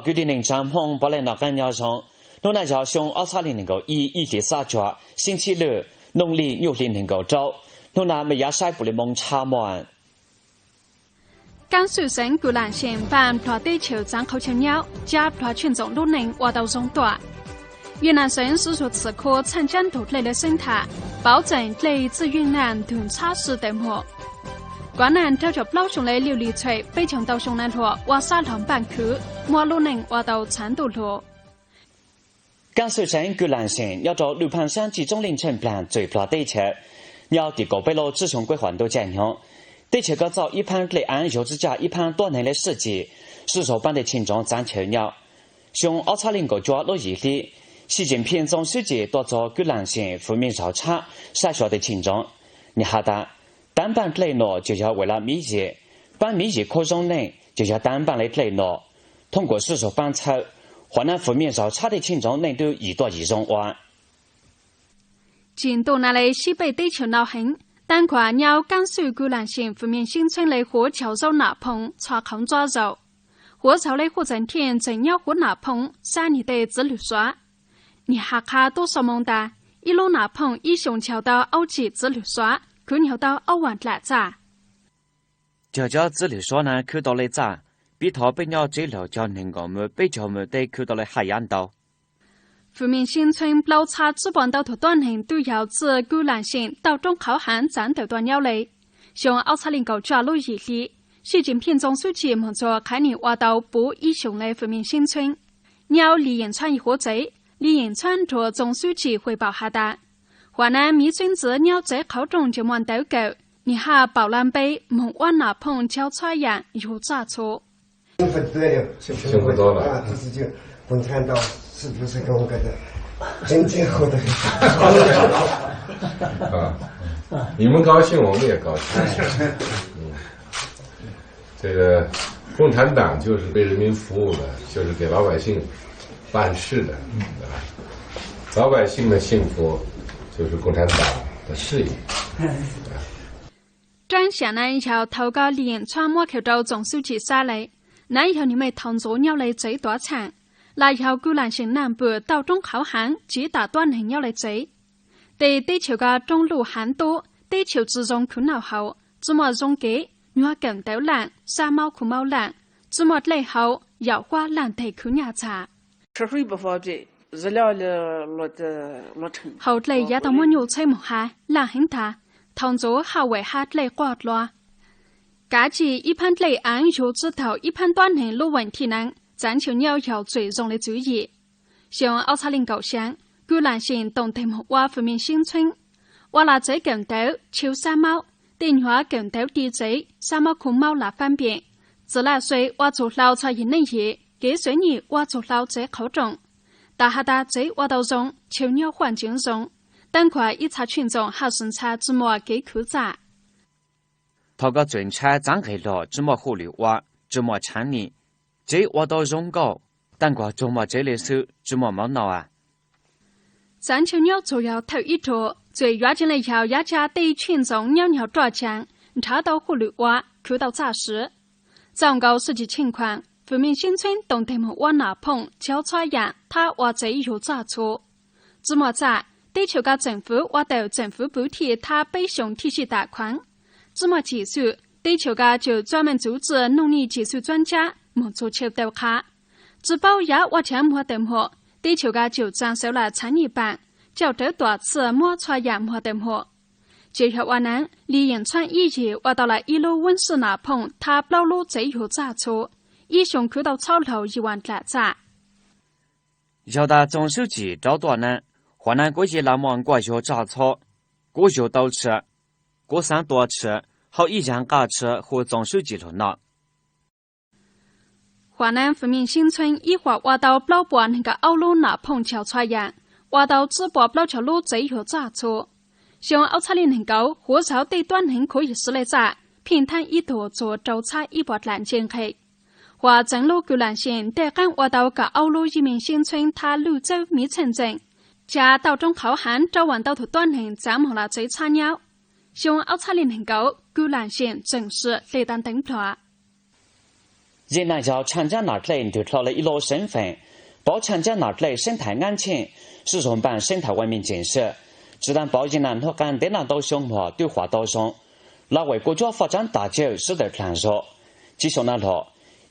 Kwv tij neej tsa Hmoob puav leej noj qab nyob zoo. Hnub no yog xyoo ob txhiab leej nees nkaum ib, ib hlis xab cuaj, sib ntsib lwm, nooj li nyuj hli nees nkaum rau. Hnub no mej yuav saib puav leej moo tshaj muaj. Kaab Xwj xeev Kwm Lam Xyeem npaaj Nplog teb chaws txaav qhauv chaw nyob, ca Nplog tshwj txoom lub neej ua tau zoo tuaj. Vij Nam xeev sib zug txhim khua txhaj cab ntug dlej lej xeeb tham, pauv txeem dlej txwj Vij Nam ntug ntxhab si tawm muag. Kuav Nam rau caum plaub xyoo le lwj li txhum peb caug ntau xyoo naj luam ua sab log npaaj khwv, muab lub neej ua tau txhav ntuj lug. Kaab Xwj xeev Kwm Lam Xyeem nyob rau lwm phaaj saab tsi tsooj leej tsheej plaag txwm Nplog teb chaws. Nyob tim kaum peb lub tsib xyoo kuj huam ntuj caij nyoog, teb chaws kov txauj ib phaab dlej aav yug tsi tsa ib phaab tuab neeg le sij cim, sib zug paab tej tshij ntsoov txaav chaw nyob. Xyoo ob txhiab leej nkaum cuaj lub yim hli, Xi Jinping txoov xwb cim tuaj txug Kwm Lam Xyeem fwm mej zaug tshab saib xyuas tej tshij ntsoov. Nwg has tas, taav npaaj dlej nuav tsuas yog ua le miv yim, paab miv yim khuab zoob neej tsuas yog taav npaaj le dlej nuav. Thoob kuas sib zug paab txhawb, huam nab fwm mej zaug tshab tej tshij ntsoov neej tub yim tuaj yim zoo ua. Tsim ntuj na le sib pej teb chaws nau heev, taab kuas nyob Kaab Xwj Kwm Lam Xyeem fwm mej sib txheeb le huv caug zaub nam phoom txhua qhauv ntxob zaum. Huv caug le huv txeem thiaj tseem nyob huv nam phoom saib nwg tej txiv lwg suav. Nwg has qha tub xov moo tas, ib lub nam phoom ib xyoos caug tau aub tsim txiv lwg suav, khwv nyaug tau aub vaam dlam txaj. Cog cov txiv lwg suav na khwv tau le txaj, pib thaus peb nyob tsev laug cog neeg nkaum mws peb caug mws teb khwv tau le haj yav ntau. Fwm mej sib txheeb plaub txhab tsib puas ntau tug tuab neeg tub yog txij Kwm Lam Xyeem tauj roob qhauv haav txav ntawm tuaj nyob le. Xyoo ob txhiab leej nkaum cuaj lub yim hli, Xi Jinping txoov xwb cim moog txug qhaiv nwg ua tau puv ib xyoos le fwm mej sib txheeb. Nyob Li Yeem Txhuab yug huv tsev, Li Yeem Txhuab nrug txoov xwb cim huaj paum has tas, huam nab miv xeeb ntxwv nyob tsev qhauv rooj tsuas muaj ntawv kawm, nwg haj paum laj npe moog ua nam phoom caug txhua yaam yug txaj txhu.啊，你们高兴，我们也高兴。嗯，这个共产党就是为人民服务的，就是给老百姓办事的，啊，老百姓的幸福就是共产党的事业。 Raab xyaam na yog thaus kws Li Yeem Txhuab muab khaws rau txoov xwb cim sab le, na yog nwg mej thaus ntxuv nyob le tsev tuav txhaam, lawm yog Kwm Lam Xyeem naaj pwm tauj roob qhauv haav tsiv tam tuab neeg nyob le tsev. Tej teb chaws kws roob luj haav tub, teb chaws tsi zoo khwv noj haus, tsi muaj zoo kev, nyuag kawm ntawv laaj, sab maub khu maub laaj, tsi muaj dlej haus, yaum huab laaj teg khwv nyaj txag. Haus dlej yav tau muab nyuj txheb moog has laaj heev tag, thaus ntxuv haj wem hab dlej quaj dlua. Kav tsij ib phaab dlej aav yug tsi tau ib phaab tuab neeg lub veem thij neeb, txaav chaw nyob yog txwm zoo le tswv yim. Xyoo ob txhab leej nkaum xyaa, Kwm Lam Xyeem toom teg moog ua fwm mej sib txheeb, ua laj tsev kawm ntawv, chwv sab maub, tej nyuag kawm ntawv ti tsev, sab maub khu maub lav fab npeem, txwv laj se ua txug hlau txhua yim neej yim, kev xeev nyim ua txug hlau tsev qhauv rooj. Tam has tas tsev ua tau zoo, chaw nyob huaj ntseev zoo, taab kuas ib txha tshwj ntxoom haj sib ntxha tsi muaj kev khwv txaj. Thaus kws txwm ntshai txaav nqeg lug tsi muaj hauj lwm ua, tsi muaj tshaav nij, tsev ua tau zoo nkauj, taab kuas tsuas muaj tsev le xwb tsi muaj mov noj a. Txaav chaw nyob txug yog thawj ib tug, txwm yuav tseev le yog yav tsa tej tshwj ntxoov nyob nyob ruaj tsaag, nrhav tau hauj lwm ua, khwv tau txaj siv. Txaus nkaus sib cim tsheej khuam, fwm mej sib txheeb toom teg moog ua nam phoom caug txhua yaam thab ua tsev yug txaj txhu. Tsi muaj txaj, teb chaws kws tseem fwv ua tawm tseem fwv pwv thij thab peb xyoos thij sij tam khuam. Tsi muaj cim xwm, teb chaws kws cawm txuj meej txuv txwj noog nij cim xwm txuab ntsab moog txug chaw taw qha. Tsi paub yav ua tshaav muag tawm muag, teb chaws kws cawm txaa xawv laj txhaav nyij paam, cauj rawv tuam txhij muab txhua yaam muag tawm muag. Tseem yog ua naav, Li Yeem Txhuab ib yim ua tau lawm ib lub wb sij nam phoom thab plaub lub tsev yug txaj txhu, ib xyoos khwv tau txhab laug yim vas dlam txaj. Yog tas txoov xwb cim rov tuaj na, huam naav kuv yog laj muaj nkuaj yug txaj txhu, kuv yug tau tshwm, kuv xaav tua tshwm, hauv ib yaam nqaj tshwm hu txoov xwb cim lug noj. Huam naav fwm mej sib txheeb ib huam ua tau plaub puas neeg nkaum aub lub nam phoom caug txhua yaam, ua tau tsib puas plaub caug lub tsev yug txaj txhu. Xyoo ob txhab leej neeg nkaum, huv zauv tej tuab neeg khuv yug siv le txaj, pheej thaab ib tug txug rau txhab ib puas dlam ntsej nqeg. Huam txeev lub Kwm Lam Xyeem tej qaab ua tau kaum aub lub yij mej sib txheeb thab lwj txawb miv txheej ntxeem, ca tauj roob qhauv haav rau vas ntau tug tuab neeg txaav moog laj tsev txhab nyaub. Xyoo ob txhab leej neeg nkaum, Kwm Lam Xyeem tseem sim hle tas nteev Nplog. Yeej Naj yog tshaj ncaj nam dlej ntws dlhau le ib lub seev feem, pauv tshaj ncaj nam dlej seeb thaiv nqab ntsheej, sib zog npaj seeb thaiv ua me ntsees sij, tsi tas pauv yeej naj hnub qab ntev naj ntau xyoo muag twb huam tau zoo, lawv ua kuj cuab faj tsaav tas cawj sib tawm dlaag zog. Tsi xyoo naj lug,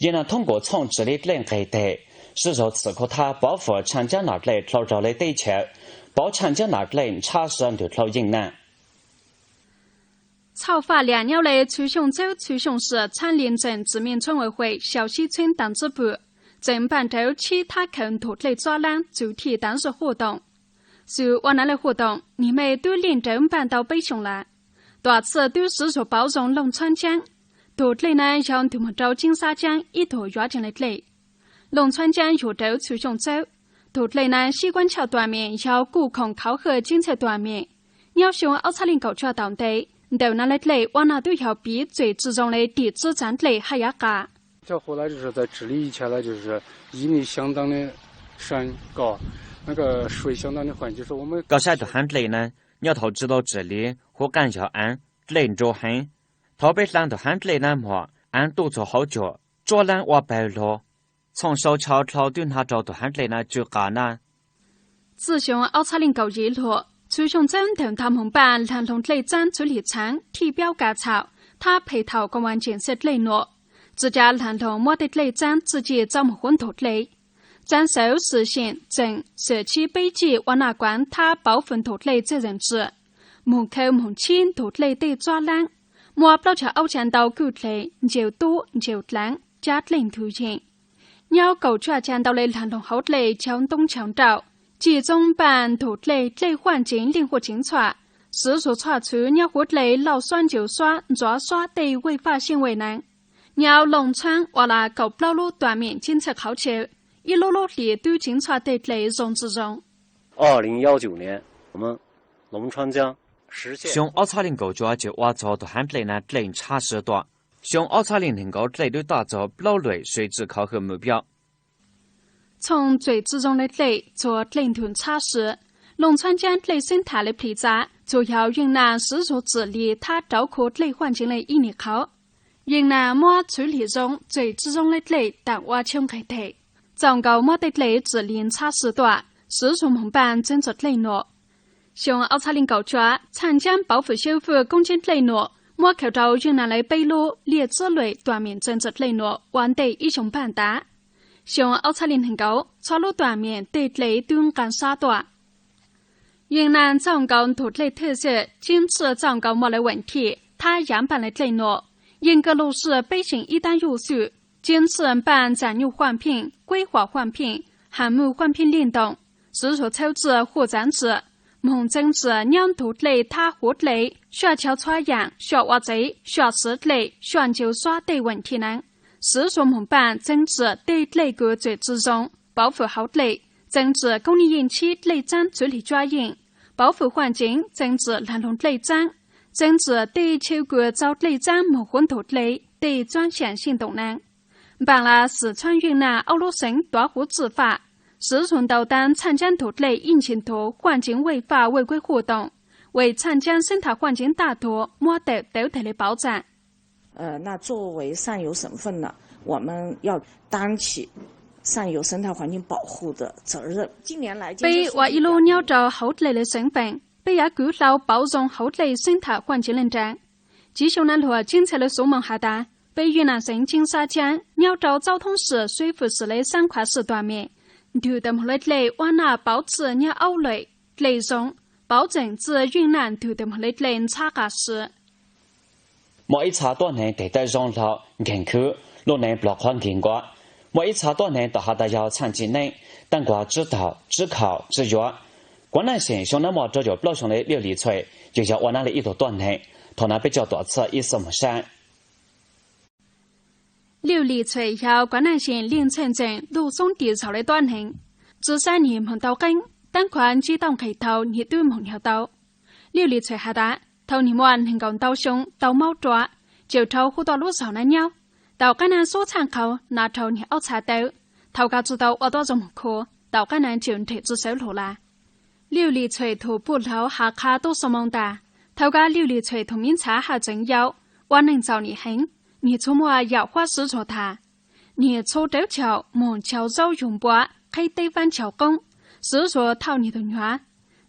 yeej naj thoob nkaus txhooj tsi li dlej nqeg teg, sib zog txhim kho thab pauv fwm tshaj ncaj nam dlej dlhau raug le teb chaws, pauv tshaj ncaj nam dlej ntshab sij ntws dlhau yeej naj. 超发量 nyob le 崔雄周 崔雄市参林镇治民村委会小溪村党支部 tseem npaj nrawv tshib thab khaws ntug dlej txob laab txug thij tav zug huj toom. Xws ua nav le huj toom, nwg mej tub lij nrawv npaj tau peb xyoo lawm. Tuam txhij tub sib zug pauv zoo Looj Txhab Caab. Tug dlej naj yog ntug moog rau Ceeb Xab Caab ib tug yuav tseeg le dlej. Looj Txhab Caab yug rawv 崔雄周. Tug dlej naj sib kuab ntshaw tuam meem yog kuj khoom khauv hwj ceeb txhaj tuam meem. Nyob xyoo ob txhab leej kaum cuaj taum ntev, ntawm nav le dlej ua naj tub yog piv txuj tsi zoo le dim tsib tsaav dlej haj yav qas. 跳湖来就是在治理以前呢，就是因为相当的山高，那个水相当的缓，就是我们 Koj saib tug haav dlej naj, nyob thaus tsi tau txim li, huv qaab yog aav, dlej nrug heev. Thaus peb hlaa tug haav dlej naj muag, aav tuj txug hauv cuag, tsuab laab ua pawg lug. Txhooj sau chaw dlhau twb hnav rau tug haav dlej naj tsw qas naj. Txij xyoo ob txhab leej kaum yim lug, 崔雄周 ntawm ntag moog npaj laag lug dlej txaab txwv lim txhaav thij piaub kav txhaum thab phem thaum koom vas ntseem xwm dlej nuav, tsi ca laag lug muab tej dlej txaab txuj ci txau moog huv ntug dlej. Txaav xawv, sim sim, txeem, xwm tshib peb cim ua naj kuaav thab pauv fwm ntug dlej txawj zeem tsi, moog khaws moog tshib ntug dlej tej txob laab, muaj plaub caug aub ca ntau kwj dlej, ncaws tub, ncaws dlaav, cab dlej ntug yeej. Nyob kaum cuaj ca ntau le laag lug hauv dlej caug ntoo caug nrauj, cim txoob npaj ntug dlej, dlej huaj ntseev leej huaj ceev txhua, sib zug txhua txhwv nyob huv dlej lauj xob ncaws xob ntxuav xob tej vej faj xyeej vej naav. Nyob Looj Txhab ua lawm kaum plaub lub tuam meem ceeb txhaj qhauv caw, ib lub lub hlis tub ceev txhua tej dlej zoo tsi zoo. 二零一九年，我们龙川江实现 Xyoo ob txhab leej kaum cuaj tseem ua txug tug haav dlej naj dlej ntshab sij tuaj. Xyoo ob txhab leej neeg nkaum dlej tub taj txug plaub luam sib txwv khauv hwj mub piab. Txhooj txuj tsi zoo le dlej txug dlej ntug ntshab sij, Looj Txhab Caab dlej xeeb tham le plhis txav txug yog yeej naj sib zug txim li thab rauv khu dlej huaj ntseev le ib nim qhauv. Yeej naj muab txwv lim zoo txuj tsi zoo le dlej taam ua choo nqeg teg, txaus nkaus muab tej dlej txim li ntshab sij tuaj, sib zug moog npaj txeeb txim dlej nuav. Xyoo ob txhab leej kaum cuaj, txhaj ncaab pauv fwm xyawb fwj koob tseeb dlej nuav muab khaws rau yeej naj lawv peb lub liaj txwb luam tuam meem txeeb txim dlej nuav ua ntej ib xyoo npaj tav. Xyoo ob txhab leej neeg nkaum, txhua lub tuam meem tej dlej tub nqaa sab tuaj. Yeej naj txaus nkaus ntug dlej thwj xwm, ceeb txhij txaus nkaus muaj lawv veem thij thab yav npaj le dlej nuav. Yeej kawg lug sij peb xyeem ib taab yuj xwm, ceeb txhij npaj txam nyuj huaj pheej, kuib huam huaj pheej, has mug huaj pheej lij ntoom, sib zug txhawb txij huj txaav txim, moog txeeb txim nyob ntug dlej thab huv dlej, sua chaw txhua yaam, sua ua txev, sua siv dlej, sua ncaws xob tej veem thij naav. Sib zug moog npaj txeeb txim tej dlej kws txuj tsi zoo, pauv fwm hauv dlej, txeeb txim koob nij yeej tshib dlej txaab txwv lim cuab yeej, pauv fwm huaj ntseev txeeb txim laag lug dlej txaab, txeeb txim tej chaw kws txaus dlej txaab moog huv ntug dlej tej txuab xyaam xyeej ntoom naav. Npaam las xim txhuab yeej naj ob lub xeev tuav huv txwj faj, sib zug ntaus taab txhaj ncaab ntug dlej ib ntsis ntug huaj ntseev vej faj vej kuaj huj toom, vej txhaj ncaab xeeb tham huaj ntseev taj tug muab tawm tawv teg le pauv txaam. 呃，那作为上游省份呢，我们要担起上游生态环境保护的责任。近年来， Peb ua ib lub nyob rau hauv dlej le xeev feem, peb yuav kwv hlau pauv zoo hauv dlej xeeb tham huaj ntseev le nraag. Tsi xyoo naj lug ceeb txhaj lawv xuv moog has tas, peb yeej naj xeev Ceeb Xab Caab nyob rau txaub thoob sim suav fwm sim le xaab khuav sim tuam meem, ntug tawm moog le dlej ua naj pauv txij nyob aub luam, dlej zoo, pauv txeem txij yeej naj ntug tawm moog le dlej ntxhab qas sim. Muaj ib txha tuab neeg tes taw zoo hlau, nkeeg khwv, lub neej pluag qhuav nkig nkuav. Muaj ib txha tuab neeg tom has tas yog txhaj ci neeb, taab nkuag tsib taug, tsib khaum, tsib yuav. Kuav Naj Xyeem xyoo naj muaj rau caum plaub xyoo le Liuj Lis Txhuem, yug yog ua nab le ib tug tuab neeg. Thaum naj peb coj tuam txhij ib xuj moog saib. Liuj Lis Txhuem yog Kuav Naj Xyeem Liuj Ntxhej ntxeem Luj Xoob Tis txhaum le tuab neeg. Tsi saib nwg moog tau qeeb, taab khuav ntsib tau nqeg thaus nwg tub moog nyob tau. Liuj Lis Txhuem has tas, thaus nwg muaj neeg nkaum ntau xyoo tau maub ruam, caum rhau hu tau lub zog naj nyob. Tau qaab naj xub txhaj qhau naj rhau nwg aub txha tawv, thaus kag tsi tau ua tuab zoo moog khu, tau qaab naj caum nreg tsi sawv lug lawm. Liuj Lis Txhuem tug puj hlauv has qha tub xuv moo tas, thaus kag Liuj Lis Txhuem tug miv ntxhais haj tseev yau, ua neeg txaus nim heev, nwg txhua muaj yaam huab sib zug tas. Niag txhua rawv caum moog caug zaub yug npua, qheb teb faab caug qoob, swv zuag thauj niag tug nyuav.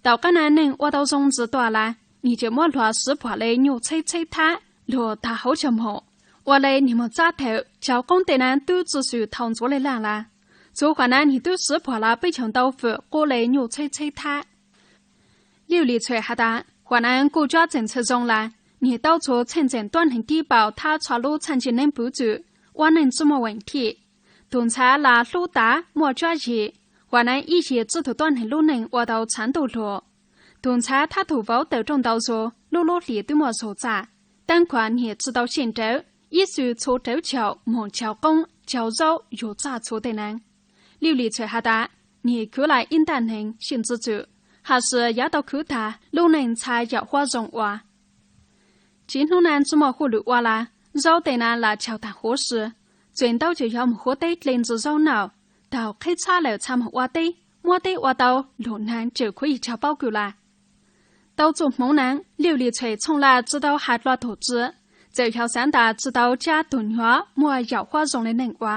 Tom qaab na neej ua tau zoo ntxiv dlua lawm, niag tseem muab luag swv puam le nyuj txheb txheb thab luag tag hauv caug moog. Ua le niag moog txab thawm caug qoob tej na tub tsi xwm thau ntxuav le laaj lawm. Txhua huam na niag tub swv puam lug peb caug ntau fwm quab le nyuj txheb txheb thab. Liuj Lis Txhuim has tas, huam na kuj cuab txeem txhaj zoo lawm, niag tau txhua txheej txeem tuab neeg kib paum thab txhua lub txhaj ntsig neeb puv txwm, ua neej tsi muaj veem thim. Tug ntxhais lam hlub tas muaj cuab yig, huam na ib yig tsi tug tuab neeg lub neej ua tau txhav ntuj luag. Tug ntxhais thab tug vauv tawm rooj ntau zug, lub lub hlis twb muaj zug txaj. Taab kuas niag tsi tau sij nrawv, ib xwm txhua rawv caum moog caug qoob caug zaub yug txaj txhua tej na. Liuj Lis Txhuim has tas, niag khwv lawm ib ntaj neeg sij ntxiv txwm, hab swv yav tau khwv tag lub neej ntxhais yam huab zoo ua. Tsi hnub na tsi muaj hauj lwm ua lawm, zaub tej na lam caug taag huv si, txuas ntau ces yog moog huv teb dle ntxiv zaub noj, taug qheb txhab lawm txhaj moog ua teb, muab teb ua tau lug na tseem khuv yig tsag paub kws lawm. Tau txuj hmoov na, Liuj Lis Txhuim txhooj laj tsi tau has dlua tug tsi, txawm yog xaav tas tsi tau cab tug nyuav muaj yam huab zoo le neeg ua.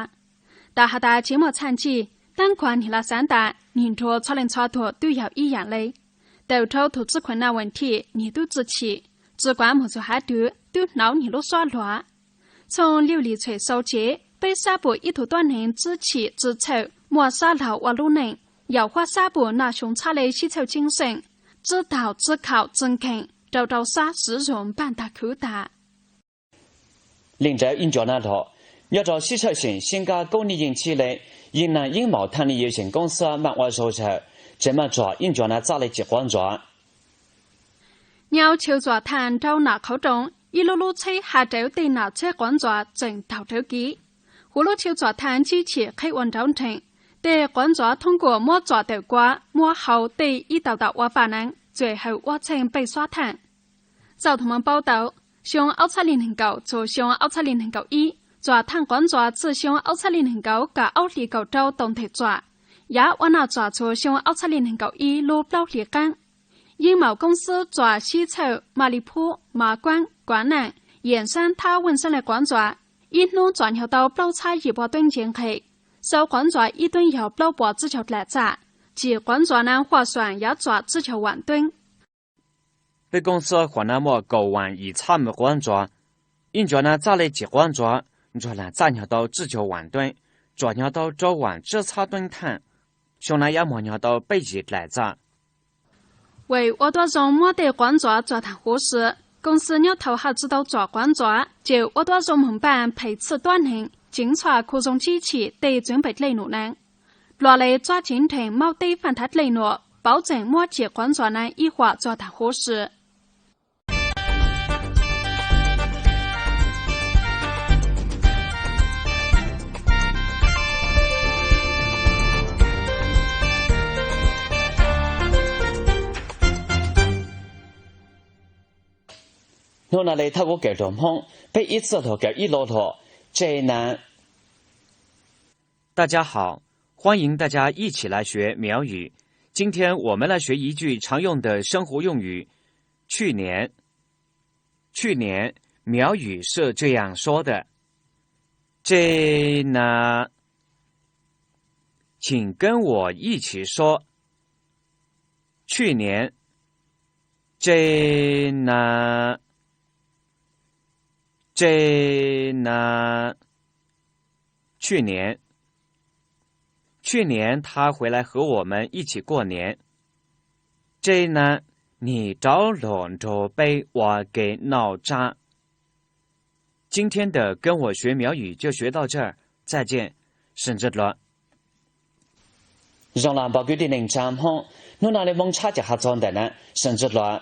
Tam has tas tsi muaj txhaj ntsig, taab kuas niag lam xaav tas niag nrug txhua leej txhua tug twb yog ib yaam le. Tawm rau tug tsi khuam na veem thim niag tub tsi chim, tsi kuav moog txug hav dwg twb hnov niag lub suab luag. Txhooj Liuj Lis Txhuim sau cev, peb sab puam ib tug tuab neeg tsi chim tsi txhawj muaj sab laug ua lub neej, yam huab sab puam noj xyoo txhab le sib txhawj ceeb seej, tsi taug tsi khaum tsi nkeeg rau rau sab swv zuag npaaj tag khwv tag. Leej nrawd ib nco na lug, nyob rau sib txhawj seem sib nkab koob nij yeej chib le, yeej naj yeeb maum thaj nij yej zeem koob xab maaj ua zaug zawg, tseem maaj tsuam ib nco na txab le cim quav ntxuav. Nyob chaw txuam thaaj nrau nam qhauv rooj, ib lub lub txheb has rawv tej nam txheb quav ntxuav tseem taug rawv kiv. Huv lub chaw txuam thaaj ntsib chim qheb ua nrauv nrheem, tej quav ntxuav thoob kuam muab txuam tawm kua muab hau tej ib tau tau ua faj neeb txuam hawm ua txheej pej xob thaaj. Txawm tug moog paub tau, xyoo ob txhab li neeg nkaum txug xyoo ob txhab li neeg nkaum ib, txuam thaaj quav ntxuav txij xyoo ob txhab li neeg nkaum kaum ob hlis kaum rau tau nteg txuam, yav ua noj txuam txug xyoo ob txhab li neeg nkaum ib lub plaub hlis qaab. Yeeb maum koob xwb txuam sib txhawj Malis Phub, Mav Kuaab, Kuav Naaj, Yaam Saab thab Veej Xeeb le quav ntxuav, ib hnub txuam nyog tau plaub txhab yim pua tueb nce nqeg. Xauv quav ntxuav ib tueb yog plaub puas tsib caug dlaim txaj, cim quav ntxuav na huaj xuam yav txuam tsib caug vaam tueb. Peb koob xwb huam na muaj kaum vaam yim txhab mws quav ntxuav. Ib nco na txab le cim quav ntxuav, ntsuag laag txaj nyog tau tsib caug vaam tueb, txuam nyog tau rau vaam tsib txhab tueb thaaj. Xyoo na yav muag nyog tau peb yim dlaim txaj. Vim ua tuab zoo muab tej quav ntxuav txuam taag huv si, koob xwb nyob thaus hawm tsi tau txuam quav ntxuav ces ua tuab zoo moog npaaj phem txhij tuab neeg, ceev txhaj khu zoo ntsib chim tej txwv npem dlej num na. Dlua le txuab ceev nrheem maub teb faaj thav dlej num, pauv tseem muab cim quav ntxuav na ib huam txuam taag huv si. Hnub no le thawj kuv kawm lug Hmoob, peb ib txwm lug kawm ib lo lug, tseg na. 大家好，欢迎大家一起来学苗语。今天我们来学一句常用的生活用语，去年。去年，苗语是这样说的：Tseg na. 请跟我一起说。去年。Tseg na. Tseg na. 去年。去年他回来和我们一起过年。Tseg na, nwg rov lug nrug peb ua ke noj tsab. 今天的跟我学苗语就学到这儿，再见，sawv ntxov dlua. Zoo lug npawg kwv tij neej tsaa Hmoob, hnub no le Hmoob tshab ca has txug ntawm na, sawv ntxov dlua.